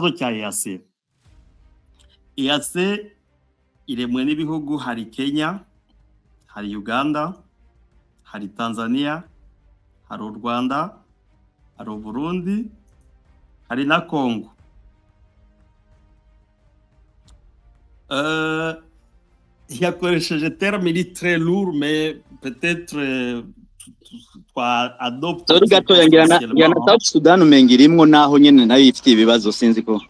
Ikibazo cya EAC. EAC iremwe n'ibihugu, hari Kenya, hari Uganda, hari Tanzania, hari u Rwanda, hari Uburundi, hari na Congo. Yakoresheje terme iri très lourd, mais peut-être twa adopte. Sorry gatoya, ngira na South Sudan umenga irimwo, naho nyene nayo ifite ibibazo, sinzi ko.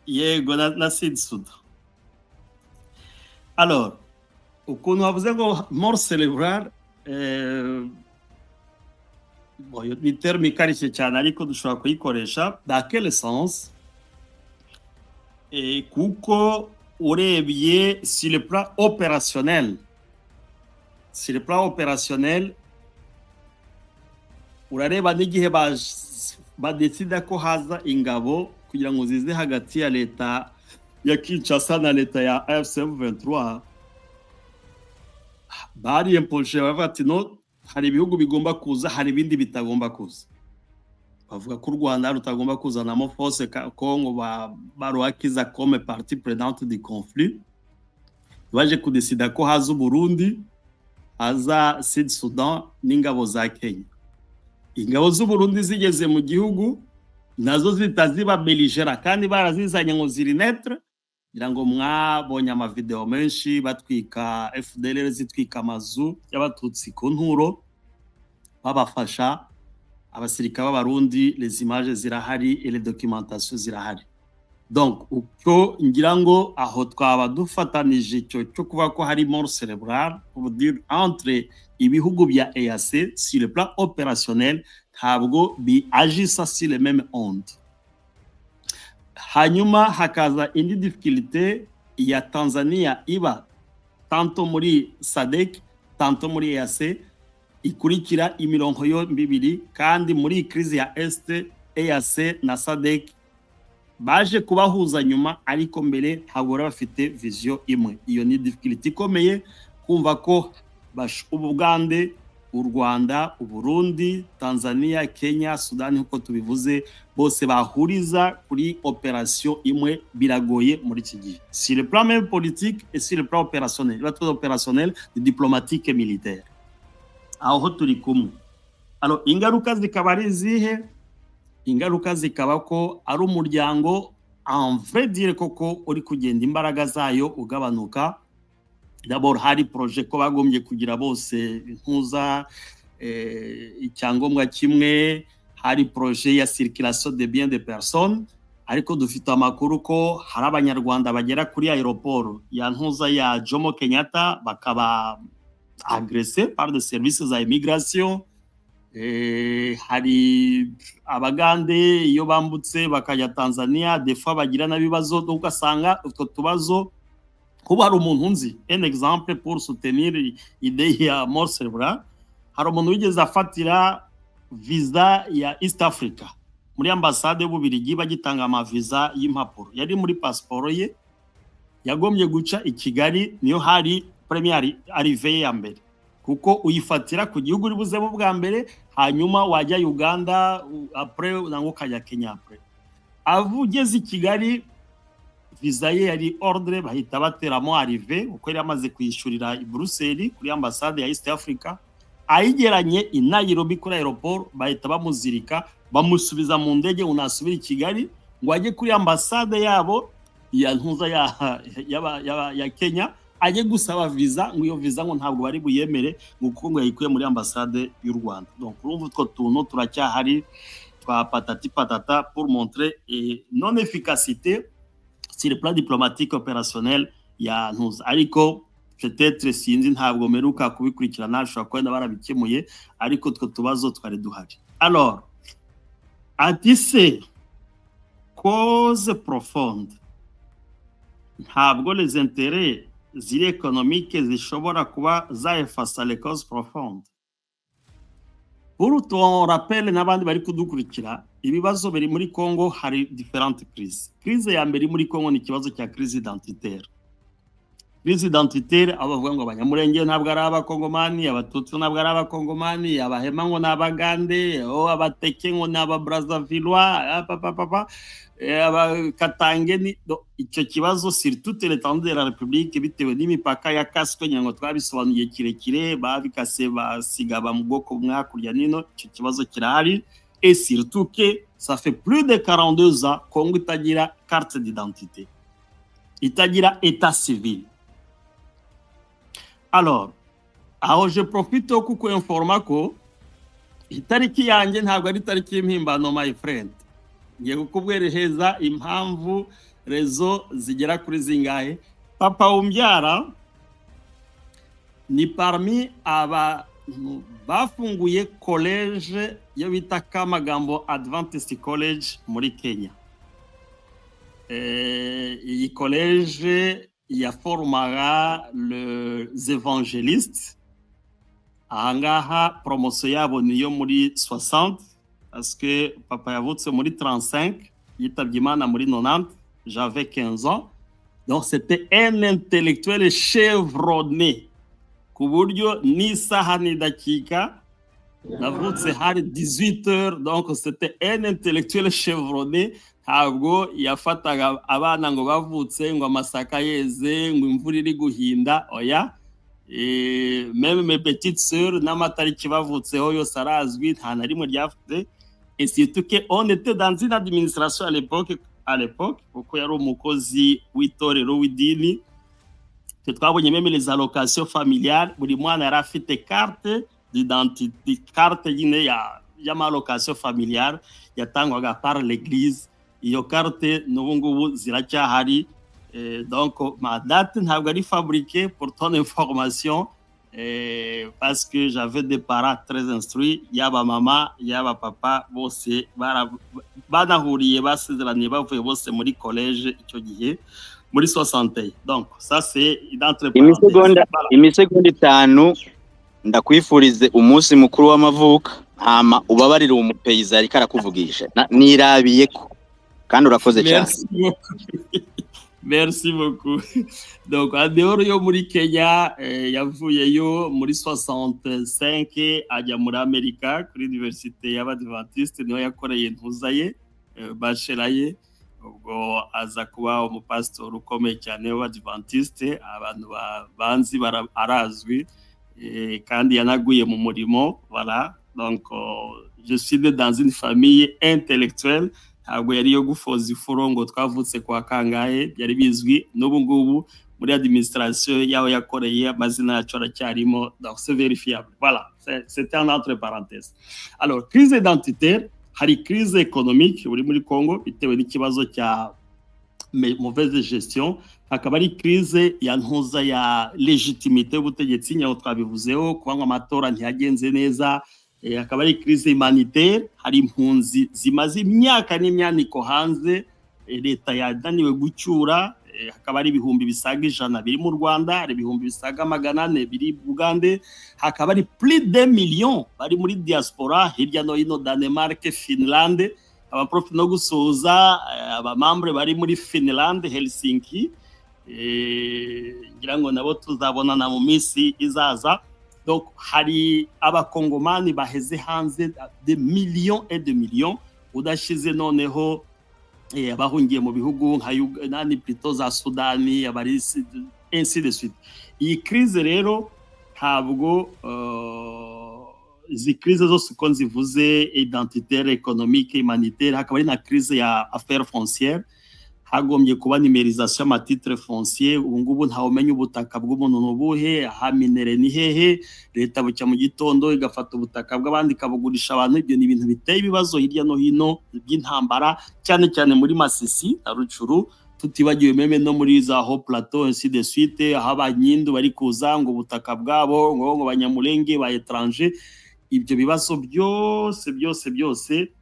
Yego, na Sud Sudan. Alors, ukuntu bavuze ngo mort cérébrale, bon, ni terme ikarishye cyane, ariko dushobora kuyikoresha dans quel sens? Kuko urebye sur le plan opérationnel, sur le plan opérationnel, urareba n'igihe badesida ko haza ingabo kugira ngo zize hagati ya leta ya Kinshasa na leta ya AFC M23, bariyempoje, baravuga ati: "No, hari ibihugu bigomba kuza, hari ibindi bitagomba kuza." Bavuga ko u Rwanda rutagomba kuzanamo force, Congo baruhakiza comme partie prenante du conflit. Baje kudesida ko haza Uburundi, haza Sud Sudan n'ingabo za Kenya. Ingabo z'Uburundi zigeze mu gihugu, nazo zihita ziba belligérants, kandi barazizanye ngo ziri neutres. Ngira ngo mwabonye amavideo menshi batwika, FDLR zitwika amazu y'Abatutsi ku Nturo, babafasha abasirikare b'Abarundi. Les images zirahari et les documentations zirahari. Donc uko ngira ngo aho twaba dufatanije icyo cyo kuvuga ko hari mort cérébrale, pour dire entre ibihugu bya EAC, sur le plan opérationnel, ntabwo biagisa sur les mêmes ondes. Hanyuma hakaza indi difficulté ya Tanzania, iba tantôt muri SADC, tantôt muri EAC, ikurikira imirongo yombi ibiri. Kandi muri iyi crise ya Est, EAC na SADC baje kubahuza nyuma, ariko mbere ntabwo bari bafite vision imwe. Iyo ni difficulté ikomeye, kumva ko Ubugande, u Rwanda, Uburundi, Tanzania, Kenya, Sudani, nk'uko tubivuze, bose bahuriza kuri opération imwe, biragoye muri iki gihe sur le plan même politique et sur le plan opérationnel. Iba tuzi opérationnel ni diplomatique et militaire, aho turi kumwe. Alors, ingaruka zikaba ari izihe? Ingaruka zikaba ko ari umuryango, en vrai dire, koko uri kugenda imbaraga zayo ugabanuka. D'abord hari projet ko bagombye kugira bose impuza icyangombwa kimwe, hari projet ya circulation de biens, de personnes, ariko dufite amakuru ko hari Abanyarwanda bagera kuri aéroport ya ntuza ya Jomo Kenyatta bakaba agressé par des services za immigration. Hari Abagande iyo bambutse bakajya Tanzania, des fois bagira n'ibibazo, ugasanga utwo tubazo. Kuba hari umuntu nzi, un exemple pour soutenir idée ya mort cérébrale, hari umuntu wigeze afatira visa ya East Africa muri ambasade y'Ububirigi bagitanga amaviza y'impapuro, yari muri pasiporo ye, yagombye guca i Kigali, niyo hari première arrivée ya mbere, kuko uyifatira ku gihugu uri buzemo bwa mbere, hanyuma wajya Uganda après, nangwa ukajya Kenya après. Ugeze i Kigali, visa ye yari ordre, bahita bateramo arrivée, kuko yari amaze kwishyurira i Buruseli kuri ambasade ya East Africa. Ayigeranye i Nairobi kuri aéroport, bahita bamuzirika, bamusubiza mu ndege, unasubira i Kigali ngo ajye kuri ambasade yabo ya ntuza ya Kenya, ajye gusaba visa, ngo iyo visa ngo ntabwo bari buyemere, ngo kuko ngo yayikuye muri ambasade y'u Rwanda. Donc urumva utwo tuntu turacyahari twa patati patata, pour montrer non efficacité sur le plan diplomatique, opérationnel ya ntuza. Ariko peut-être, sinzi, ntabwo meruka kubikurikirana, ashobora kuba barabikemuye, ariko utwo tubazo twari duhari. Alors ati: "Se cause profonde, ntabwo les intérêts ziri économiques zishobora kuba zaefasa les causes profondes?" Pour ton rappel n'abandi bari kudukurikira, ibibazo biri muri Congo, hari différentes crises. Crise ya mbere muri Congo ni ikibazo cya crise identitaire. Crise identitaire, aho bavuga ngo Abanyamurenge ntabwo ari Abakongomani, Abatutsi ntabwo ari Abakongomani, Abahema ngo ni Abagande, oh, Abateke ngo ni Ababrazzavillois, papa, Abakatange ni icyo kibazo sur toute l'étendue de la République, bitewe n'imipaka yakaswe. Ngira ngo twabisobanuye kirekire, babikase basiga ba mu bwoko bumwe hakurya nino. Icyo kibazo kirahari, et surtout que ça fait plus de 42 ans Congo itagira carte d'identité, itagira état civil. Alors aho je profite kuko informa ko itariki yanjye ntabwo ari itariki y'impimbano. My friend, ngiye kukubwereheza impamvu, raisons zigera kuri zingahe. Papa umbyara ni parmi abantu bafunguye collège yo bita Kamagambo Adventist College muri Kenya. Iyi collège yaformaga les évangélistes. Ahangaha promotion yabo niyo muri 60, parce que papa yavutse muri 35, yitabye Imana muri 90, j'avais 15 ans. Donc c'était un intellectuel chevronné, ku buryo n'isaha n'idakika navutse hari 18 heures. Donc c'était un intellectuel chevronné. Ntabwo yafataga abana ngo bavutse ngo amasaka yeze, ngo imvura iri guhinda, oya. Même mes petites sœurs n'amatariki bavutseho yose arazwi, nta na rimwe ryafite. Et surtout que on était dans une administration à l'époque, kuko yari umukozi w'itorero, w'idini. Twe twabonye même les allocations familiales, buri mwana yari afite carte d'identité, carte nyine ya y'ama-allocation familiale yatangwaga par l'église. Iyo carte n'ubu ngubu ziracyahari. Donc ma date ntabwo ari fabriquée, pour ton information, parce que j'avais des parents très instruits, yaba mama yaba papa, bose banahuriye, basezeraniye, bavuye bose muri collège icyo gihe muri 61. Donc ça, c'est d'entre Imisegonda, imisegonda 5. Ndakwifurize umunsi mukuru w'amavuko, hama ubabarire uwo mupeyiza ariko arakuvugisha. Nirabiye ko kandi urakoze cyane. Merci beaucoup. Merci beaucoup. Donc, en dehors yo muri Kenya, yavuyeyo muri 65, ajya muri Amerika kuri université y'Abadventiste, niho yakoreye intuza ye, bachelor ye. Ubwo aza kuba umupasitori ukomeye cyane w'Abadventiste. Abantu banzi arazwi, kandi yanaguye mu murimo. Voilà. Donc, je suis né dans une famille intellectuelle. Ntabwo yari iyo gufoza ifuro ngo twavutse kwa kangahe, byari bizwi. N'ubu ngubu muri administration y'aho yakoreye amazina yacu aracyarimo, donc c'est vérifiable. Voilà, c'était en entre parenthèses. Alors, crise identitaire, hari crise économique uri muri Congo bitewe n'ikibazo cya mauvaise gestion, hakaba ari crise ya ntuza ya légitimité y'ubutegetsi, nyaho twabivuzeho, kuba ngo amatora ntiyagenze neza. Hakaba ari crise humanitaire, hari impunzi zimaze imyaka n'imyaniko hanze, leta yananiwe gucyura. Hakaba ari 100,000 biri mu Rwanda, hari 400,000 biri Bugande, hakaba ari plus de millions bari muri diaspora hirya no hino, Danemark, Finland. Abaprofi no gusuhuza abamambure bari muri Finland, Helsinki, ngira ngo nabo tuzabonana mu minsi izaza. Donc hari Abakongomani baheze hanze, de millions et de millions, udashize noneho abahungiye mu bihugu nka nani, plutôt za Sudani, abari ainsi de suite. Iyi crise rero ntabwo izi crise zose uko nzivuze, identitaire, économique, humanitaire, hakaba ari na crise ya affaire foncière. Hagombye kuba numérisation y'ama-titre foncier. Ubu ngubu ntawumenya ubutaka bw'umuntu ni ubuhe, aha minerai ni hehe. Leta bucya mu gitondo igafata ubutaka bw'abandi ikabugurisha abantu. Ibyo ni ibintu biteye ibibazo hirya no hino by'intambara, cyane cyane muri Masisi na Rutshuru, tutibagiwe même no muri za Hauts Plateaux, ainsi de suite, aho Abanyindu bari kuza ngo ubutaka bwabo, ngo Banyamulenge ba étranger. Ibyo bibazo byose byose byose,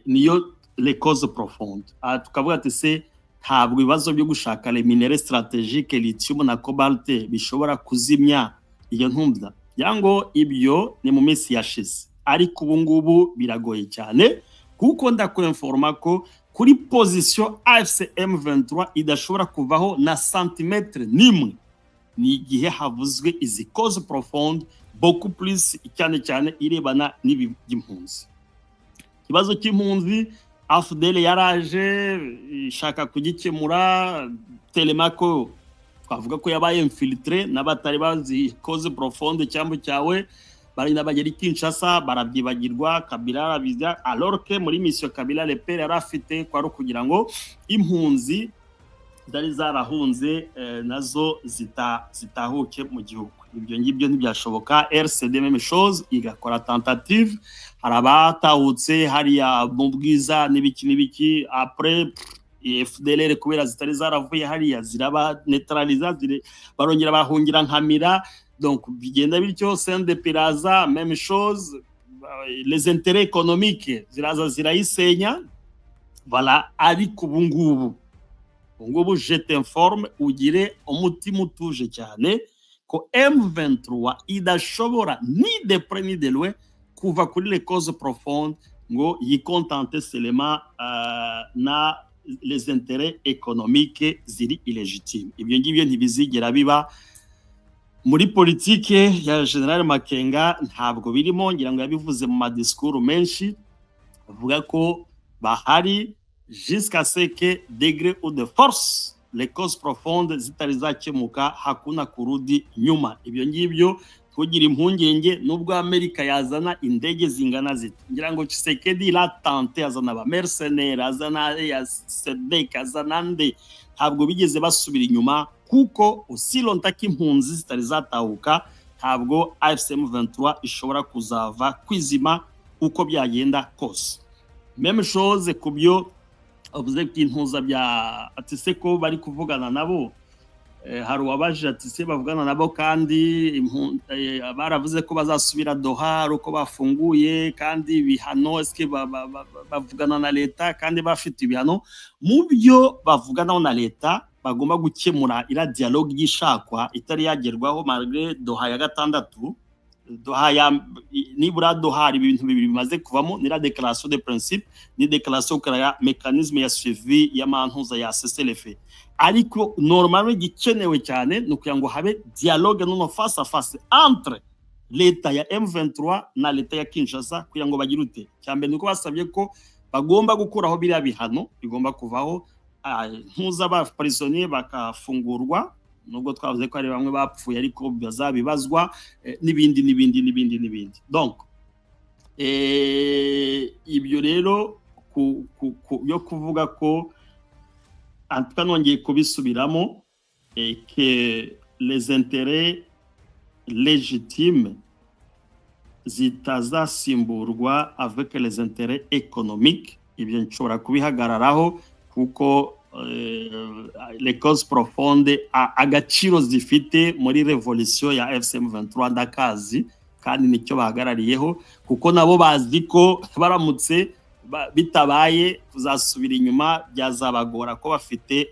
niyo les causes profondes. Aha tukavuga ati se ntabwo ibibazo byo gushaka les minerais stratégiques, lithium na cobalt, bishobora kuzimya iyo ntumva ngo ibyo ni mu minsi yashize, ariko ubu ngubu biragoye cyane, kuko ndakwinforma ko Kuri position AFC M23 idashobora kuvaho na centimètre nimwe ni igihe havuzwe izi cause profonde, beaucoup plus cyane cyane irebana n'ibi by'impunzi. Ikibazo cy'impunzi, AFDL yaraje ishaka kugikemura, telemako twavuga ko yabaye infiltré n'abatari bazi cause profonde cyambu cyawe, baragenda bagera i Kinshasa barabyibagirwa. Kabila arabiza, alors que muri mission Kabila le père yari afite kwari ukugira ngo impunzi zari zarahunze nazo zitahuke mu gihugu. Ibyo ngibyo ntibyashoboka. RCD, même chose, igakora tentative, hari abatahutse hariya mu Bwiza n'ibiki n'ibiki. Après, FDLR kubera zitari zaravuye hariya ziraba neutraliza, barongera bahungira Nkamira. Donc bigenda bityo. CNDP iraza, même chose, les intérêts économiques ziraza zirayisenya. Voilà. Ariko ubu ngubu je t'informe, ugire umutima utuje cyane ko M23 idashobora ni de près ni de loin kuva kuri les causes profondes ngo yicontente seulement na les intérêts économiques ziri illégitime. Ibyo ngibyo ntibizigera biba muri politike ya General Makenga, ntabwo birimo. Ngira ngo yabivuze mu madiscours menshi, avuga ko bahari jusqu'à ce que de gré ou de force les causes profondes zitari zakemuka, hakuna kurudi nyuma. Ibyo ngibyo ntugire impungenge, nubwo Amerika yazana indege zingana zite. Ngira ngo Tshisekedi il a tenté, azana ba mercenaires, azana ya SADC, azana nde, ntabwo bigeze basubira inyuma, kuko aussi longtemps ko impunzi zitari zatahuka, ntabwo AFC M23 ishobora kuzava kwizima uko byagenda kose. Même chose ku byo avuze by'intuza bya ati se ko bari kuvugana nabo. Hari uwabaje ati se bavugana nabo kandi baravuze ko bazasubira Doha ari uko bafunguye kandi ibihano, eske bavugana na leta kandi bafite ibihano? Mu byo bavuganaho na leta bagomba gukemura, ira dialogue y'ishakwa itari yagerwaho malgré Doha ya gatandatu. Doha ya nibura Doha hari ibintu bibiri bimaze kuvamo, ni la déclaration de principe, ni déclaration ya mécanisme ya suivi y'amantuza ya cessez-le-feu. Ariko normalement igikenewe cyane ni ukugira ngo habe dialogue nono face à face entre leta ya M23 na leta ya Kinshasa, kugira ngo bagire ute? Cyambere nuko basabye ko bagomba gukuraho biriya bihano, bigomba kuvaho, ntuza ba prisonnier bakafungurwa, nubwo twavuze ko hari bamwe bapfuye ariko bazabibazwa, n'ibindi n'ibindi n'ibindi n'ibindi. Donc ibyo rero yo kuvuga ko, en tout cas nongeye kubisubiramo, que les intérêts légitimes zitazasimburwa avec les intérêts économiques, ibyo nshobora kubihagararaho, kuko les causes profondes, agaciro zifite muri révolution ya AFC M23 ndakazi, kandi nicyo bahagarariyeho, kuko nabo bazi ko baramutse bitabaye kuzasubira inyuma byazabagora, ko bafite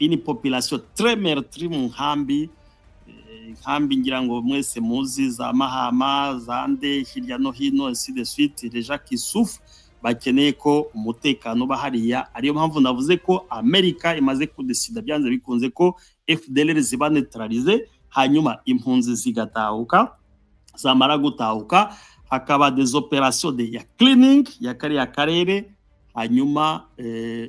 une population très meurtrie mu nkambi, inkambi ngira ngo mwese muzi, za Mahama, za nde, hirya no hino, ainsi de suite, les gens qui souffrent bakeneye ko umutekano uba hariya. Ariyo mpamvu navuze ko Amerika imaze kudesida byanze bikunze ko FDLR ziba neutralisé, hanyuma impunzi zigatahuka. Zamara gutahuka, hakaba des opérations de ya cleaning ya kariya karere. Hanyuma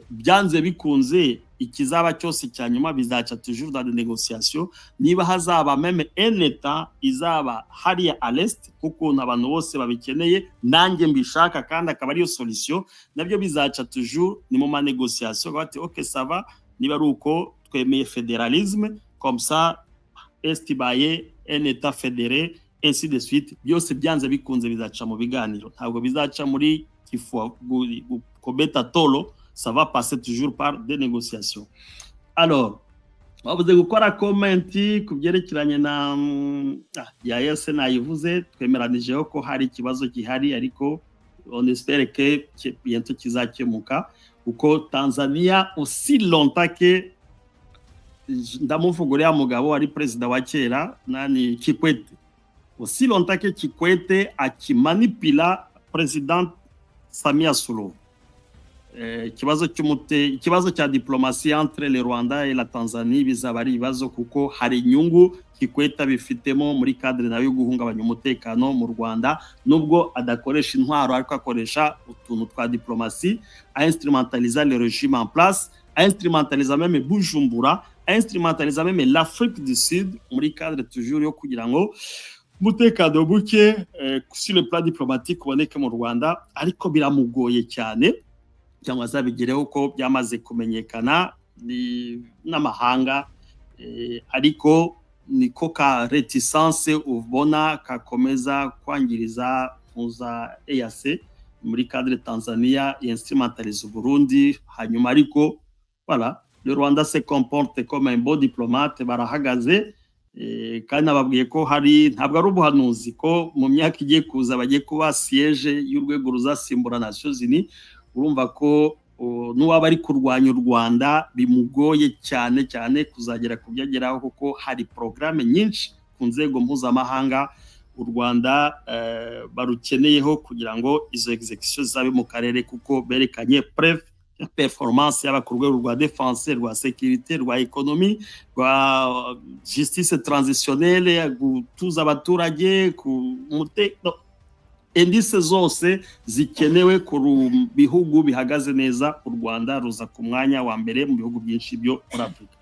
byanze bikunze ikizaba cyose cya nyuma bizaca toujours dans des négociations, niba hazaba même un état izaba hariya à l'est, kukuntu abantu bose babikeneye, nanjye mbishaka, kandi akaba ariyo solution, nabyo bizaca toujours ni mu ma négociation. Bati ok, ça va, niba ari uko twemeye fédéralisme, comme ça est ibaye un état fédéré, ainsi de suite. Byose byanze bikunze bizaca mu biganiro, ntabwo bizaca muri kifua kobeta tolo, ça va passer toujours par des négociations. Alors bavuze gukora comment ku byerekeranye na ya yose nayivuze, twemeranijeho ko hari ikibazo gihari, ariko on espère que bientôt kizakemuka, kuko Tanzania, aussi longtemps que, ndamuvuga uriya mugabo ari perezida wa kera nani, Kikwete, aussi longtemps que Kikwete akimanipula président Samia Suluhu. Ikibazo cy'umute, ikibazo cya diplomatie entre le Rwanda et la Tanzanie bizaba ari ibibazo, kuko hari inyungu Kikwete bifitemo muri cadre nayo yo guhungabanya umutekano mu Rwanda, nubwo adakoresha intwaro, ariko akoresha utuntu twa diplomatie, ainstrumentaliza le régime en place, ainstrumentaliza même Bujumbura, ainstrumentaliza même l'Afrique du Sud muri cadre toujours yo kugira ngo umutekano muke sur le plan diplomatique uboneke mu Rwanda. Ariko biramugoye cyane cyangwa azabigereho, ko byamaze kumenyekana n'amahanga. Ariko niko ka réticence ubona kakomeza kwangiriza mpuza EAC muri cadre Tanzania instrumentalise Burundi. Hanyuma ariko voilà, le Rwanda se comporte comme un bon diplomate, barahagaze. Kandi nababwiye ko hari, ntabwo ari ubuhanuzi, ko mu myaka igiye kuza bagiye kuba siège y'urwego ruzasimbura Nations Unies. Urumva ko n'uwaba ari kurwanya u Rwanda bimugoye cyane cyane kuzagera ku byo ageraho, kuko hari porogaramu nyinshi ku nzego mpuzamahanga u Rwanda barukeneyeho kugira ngo izo exécution zizabe mu karere, kuko berekanye preuve ya performance, yaba ku rwego rwa défense, rwa sécurité, rwa économie, rwa justice transitionnelle, gutuza abaturage ku no, indices zose zikenewe ku bihugu bihagaze neza, u Rwanda ruza ku mwanya wa mbere mu bihugu byinshi byo muri Afurika.